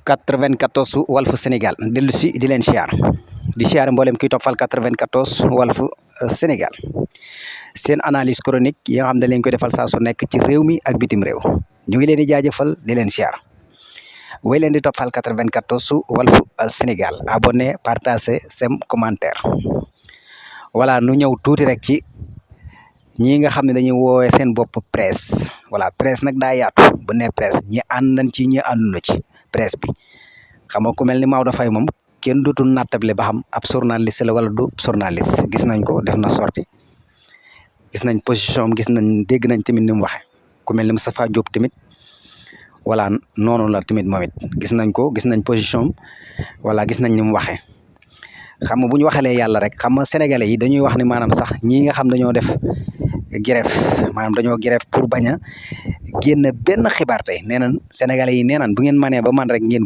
94 Walf Sénégal dellu si di leen siyaar di siyaare mboolem kiy toppal 94 Walf Sénégal seen analyse chronique yi nga xam ne leen koy defal saa su nekk ci réew mi ak bitim réew ñu ngi leen di jaajëfal di leen siyaar way leen di toppal 94 Walf Sénégal abonné partagé sem commentaire voilà nu ñëw tuuti rek ci ñi nga xam ne dañuy woowee seen bopp presse voilà presse nag daa yaatu bu ne presse ñi ànd nañ ci ñi ànduna ci presse bi xam nga ku mel ni Maodo Faye moom kenn dootul nattable ba xam ab journaliste la wala du journaliste gis nañ ko def na sorti gis nañ position gis nañ dégg nañ tamit ni mu waxe ku mel ni Moustapha Diop tamit voilà noonu la tamit moom it gis nañ ko gis nañ position voilà gis nañ ni mu waxe xam nga bu ñu waxalee yàlla rek xam nga sénégalais yi dañuy wax ni maanaam sax ñii nga xam dañoo def grève maanaam dañoo grève pour bañ a génn benn xibaar tey nee nañ sénégalais yi nee nañ bu ngeen manee ba man rek ngeen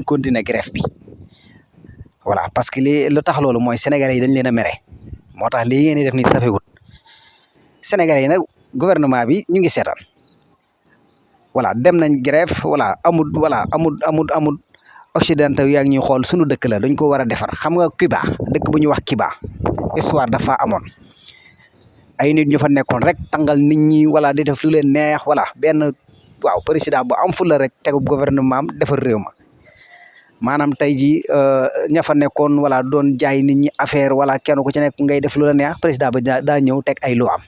continuer grève bi voilà parce que li lu tax loolu mooy sénégalais yi dañ leen a mere moo tax lii ngeen di def ni safewut sénégalais yi nag gouvernement bi ñu ngi seetaan voilà dem nañ grève voilà amul occidentaux yaa ngi ñuy xool suñu dëkk la dañ ko war a defar xam nga Cuba dëkk bu ñuy wax Cuba histoire dafa amoon ay nit ñu fa nekkoon rek tàngal nit ñi wala di def lu leen neex wala benn waaw président bu am fulla rek tegub gouvernement am defar réew ma maanaam tey jii ña fa nekkoon wala doon jaay nit ñi affaire wala kenn ku ci nekk ngay def lu la neex président ba daa ñëw teg ay lu am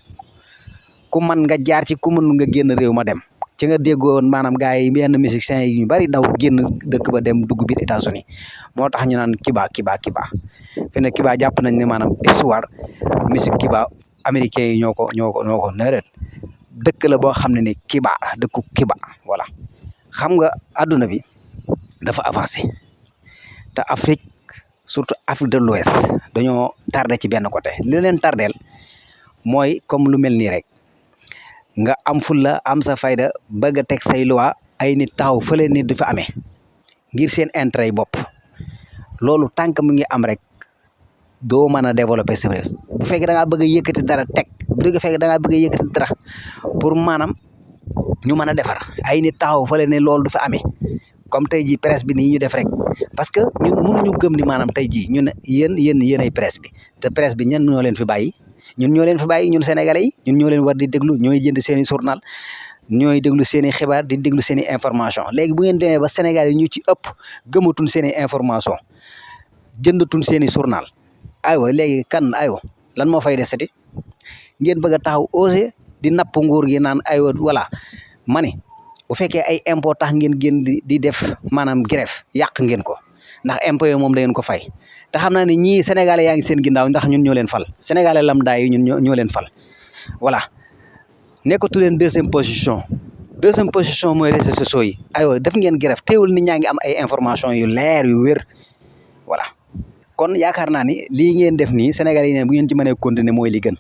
ku man nga jaar ci ku mën nga génn réew ma dem ci nga déggoon maanaam gars yi yenn musiciens yi ñu bari daw génn dëkk ba dem dugg biir États-Unis moo tax ñu naan Cuba fi ne Cuba jàpp nañ ne maanaam histoire musique Cuba américains yi ñoo ko nëret dëkk la boo xam ne ni Cuba dëkku Cuba voilà xam nga adduna bi dafa avancé te Afrique surtout Afrique de l'Ouest dañoo tardé ci benn côté li leen tardeel mooy comme lu mel nii rek nga am fulla am sa fayda bëgg a teg say loi ay nit taxaw fële nit du fa amee ngir seen intérêt yi bopp loolu tànk mu ngi am rek doo mën a développer sa réew bu fekkee da ngaa bëgg a yëkkati dara teg bu fekkee da ngaa bëgg a yëkkati dara pour maanaam ñu mën a defar ay nit taxaw fële ne loolu du fa amee comme tey jii presse bi nii ñu def rek parce que ñun mënuñu gëm ni maanaam tey jii ñun yéen ay presse bi te presse bi ñan ñoo leen fi bàyyi ñun ñoo leen fi bàyyi ñun sénégalais yi ñun ñoo leen war di déglu ñooy jënd seen i journal ñooy déglu seen i xibaar di déglu seen i information léegi bu ngeen demee ba sénégalais yi ñu ci ëpp gëmatuñ seen i information jëndatuñ seen i journal aywa léegi aywa lan moo fay desati ngeen bëgg a taxaw osé di napp nguur gi naan aywa voilà ma ne bu fekkee ay impôt tax ngeen génn di def maanaam grève yàq ngeen ko ndax impôt yooyu moom da ngeen ko fay te xam naa ne ñii sénégalais yaa ngi seen ginnaaw ndax ñun ñoo leen fal sénégalais lambda yi ñun ñoo leen fal voilà nekkatu leen deuxième position mooy réseaux sociaux yi aywa def ngeen grève teewul nit ñaa ngi am ay information yu leer yu wér voilà kon yaakaar naa ni lii ngeen def nii sénégalais yi ne bu ngeen ci mënee continuer mooy li gën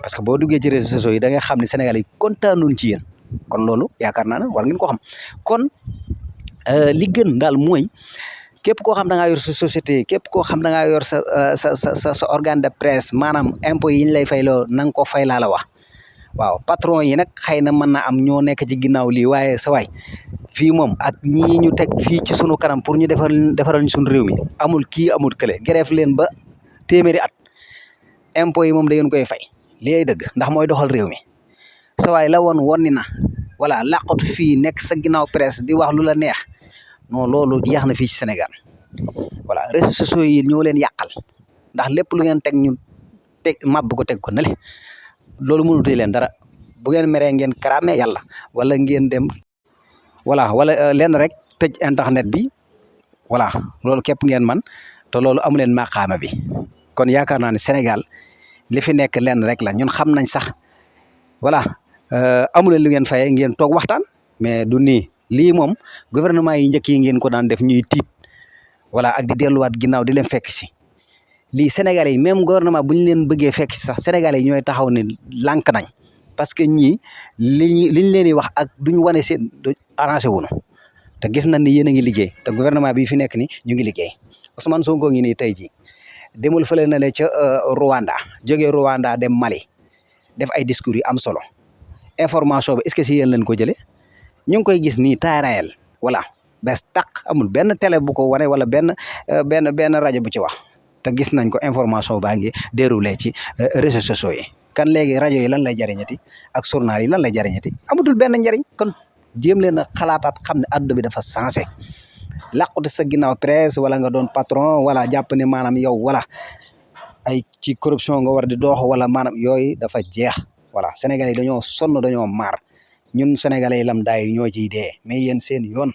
parce que boo duggee ci réseaux sociaux yi da nga xam ne sénégalais yi kontaanuñ ci yéen kon loolu yaakaar naa ne war ngeen ko xam kon li gën daal mooy képp koo xam da ngaa yor sa société képp koo xam da ngaa yor sa organe de presse maanaam impôt yi ñu lay fayloo na nga ko fay laa la wax waaw patron yi nag xëy na mën na am ñoo nekk ci ginnaaw lii waaye sa waay fii moom ak ñii ñu teg fii ci sunu kanam pour ñu defaral ñu sunu réew mi amul kii amul kële grève leen ba téeméeri at impôt yi moom da ngeen koy fay li ay dëgg ndax mooy doxal réew mi sa waay la woon ni na voilà làqatu fii nekk sa ginnaaw presse di wax lu la neex non loolu jeex na fii ci Sénégal voilà réseaux sociaux yi ñoo leen yàqal ndax lépp lu ngeen teg ñu teg màbb ko teg ko nale loolu mënutee leen dara bu ngeen meree ngeen karaame yàlla wala ngeen dem voilà wala leen rek tëj internet bi voilà loolu képp ngeen man te loolu amu leen maqaama bi kon yaakaar naa ne Sénégal li fi nekk leen rek la ñun xam nañ sax voilà amu leen lu ngeen fayee ngeen toog waxtaan mais du nii lii moom gouvernement yi njëkk yi ngeen ko daan def ñuy tiit voilà ak di delluwaat ginnaaw di leen fekk si lii sénégalais yi même gouvernement bu ñu leen bëggee fekk si sax sénégalais yi ñooy taxaw ne lànk nañ parce que ñii liñ leen di wax ak duñ wane seen arrangé wuñu te gis nañ ni yéen a ngi liggéey te gouvernement bi fi nekk ni ñu ngi liggéey Ousmane Sonko ngi nii tey jii demul fële na le ca Rwanda jógee Rwanda dem Mali def ay discours yu am solo information bi est-ce que si yéen leen ko jëlee ñu ngi koy gis nii temps réel voilà bees tàq amul benn télé bu ko wane wala benn rajo bu ci wax te gis nañ ko information baa ngi déroulé ci réseaux sociaux yi kan léegi rajo yi lan lay jariñati ak journal yi lan lay jariñati amatul benn njariñ kon jéem leen a xalaataat xam ne adduna bi dafa changé làqute sa ginnaaw presse wala nga doon patron wala jàpp ne maanaam yow wala ay ci corruption nga war di dox wala maanaam yooyu dafa jeex voilà sénégalais yi dañoo sonn dañoo maar ñun sénégalais yi lam daay ñoo ciy dee mais yéen seen yoon